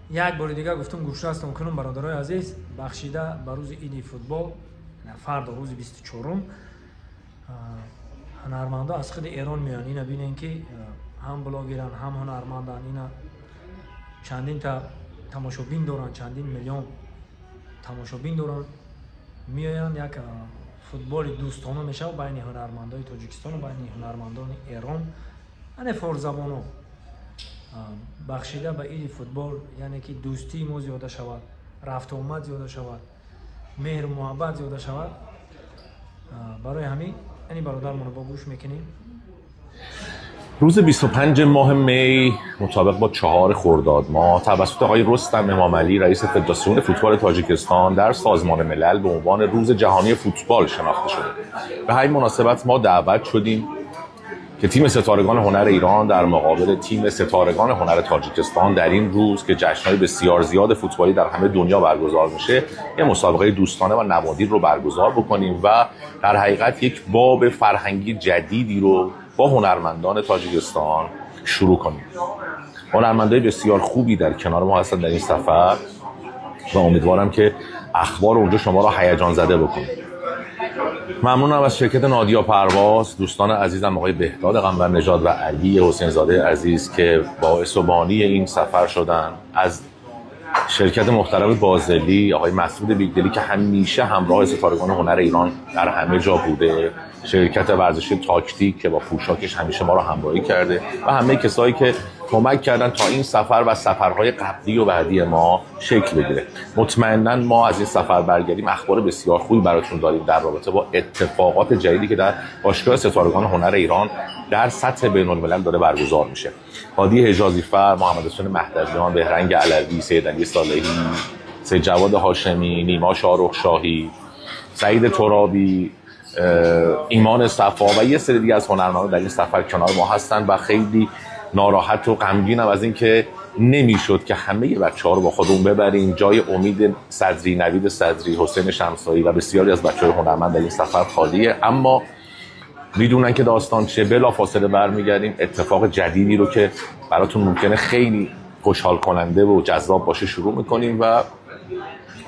Як бори дигар гуфтум, гӯшрастон кунум, бародарои азиз, бахшида ба рӯзи иди футбол, фардо рӯзи 24-ум ҳунармандо аз худи Эрон меоянд. Ина бинен, ки ҳам блогеранд, ҳам ҳунарманданд. Ина чандинта тамошобин доранд, чандин миллион тамошобин доранд. Меоянд, як футболи дӯстона мешавад байни ҳунармандои Тоҷикистону байни ҳунармандони Эрон, яъне форсзабоно. Бахшида ба иди футбол, яъне ки дӯстии мо зиёда шавад, рафтуомад зиёда шавад, меҳру муҳаббат зиёда шавад. Барои ҳамин ани бародармонро бо гӯш мекунем. روز 25 ماه می مطابق با 4 خرداد ماه توسط آقای رستم امامعلی، رئیس فدراسیون فوتبال تاجیکستان، در سازمان ملل به عنوان روز جهانی فوتبال شناخته شده. به همین مناسبت ما دعوت شدیم که تیم ستارگان هنر ایران در مقابل تیم ستارگان هنر تاجیکستان در این روز که جشن‌های بسیار زیاد فوتبالی در همه دنیا برگزار میشه، یه مسابقه دوستانه و نوادیر رو برگزار بکنیم و در حقیقت یک باب فرهنگی جدیدی رو با هنرمندان تاجیکستان شروع کنیم. هنرمندای بسیار خوبی در کنار ما هستن در این سفر و امیدوارم که اخبار اونجا شما رو هیجان زده بکنه. ممنونم از شرکت نادیا پرواز، دوستان عزیزم آقای بهداد قنبر نژاد و علی حسین زاده عزیز که باعث و بانی این سفر شدن، از شرکت محترم بازلی، آقای مسعود بیگدلی که همیشه همراه ستارگان هنر ایران در همه جا بوده، شرکت ورزشی تاکتیک که با پوشاکش همیشه ما رو همراهی کرده و همه کسایی که کمک کردن تا این سفر و سفرهای قبلی و بعدی ما شکل بگیره. مطمئنا ما از این سفر برگردیم اخبار بسیار خوبی براتون داریم در رابطه با اتفاقات جدیدی که در باشگاه ستارگان هنر ایران در سطح بین الملل داره برگزار میشه. هادی حجازی فر، محمد حسین مهدویان، بهرنگ علوی، سید علی صالحی، سید جواد هاشمی، نیما شاهرخ شاهی، سعید ترابی، ایمان صفا و یه سری دیگه از هنرمندان در این سفر کنار ما هستن و خیلی ناراحت و غمگینم از اینکه نمیشد که همه بچه‌ها رو با خودمون ببریم. جای امید صدری، نوید صدری، حسین شمسایی و بسیاری از بچه‌های هنرمند در این سفر خالیه، اما میدونن که داستان چه. بلافاصله برمیگردیم، اتفاق جدیدی رو که براتون ممکنه خیلی خوشحال کننده و جذاب باشه شروع میکنیم و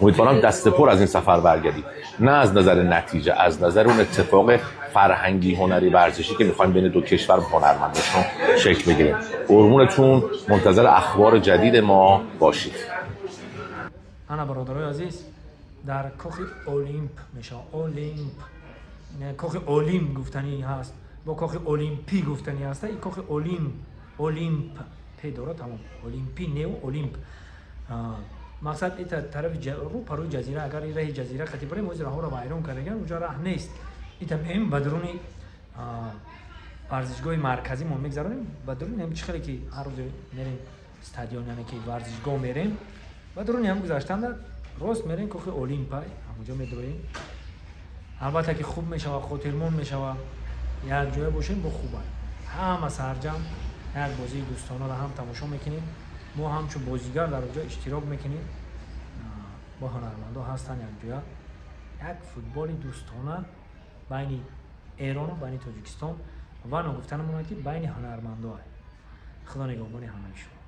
امیدوارم دست پر از این سفر برگردیم، نه از نظر نتیجه، از نظر اون اتفاق فرهنگی هنری ورزشی که میخوایم بین دو کشور هنرمندشون شکل بگیره. قربونتون، منتظر اخبار جدید ما باشید. انا برادرای عزیز، در کاخ اولمپ میشه، اولمپ نه کاخ اولیم گفتنی هست، با کاخ اولمپی گفتنی هست. این کاخ اولیم، اولمپ پیدا تمام، اولمپی نیو اولمپ. مقصد این طرف رو پروی جزیره، اگر این راه جزیره خطی بریم از راه رو وایرون کردن، اونجا راه نیست. این تمام بدرونی ورزشگاه مرکزی ما میگذرونیم، بدرونی هم چه که هر روز میریم استادیون، یعنی که ورزشگاه میریم، بدرونی هم گذاشتن در راست میریم کاخ اولمپای، همونجا میدویم. البته که خوب میشه و خاطرمون میشه و یک جای باشیم با خوبه. همه سرجم یک بازی دوستانه رو هم تماشا میکنیم، ما همچون بازیگر در اونجا اشتراک میکنیم، با هنرمندا هستن یک جا، یک فوتبال دوستانه بین ایران و بین تاجیکستان و نگفتن که بین هنرمندا. خدا نگهبان همه شما.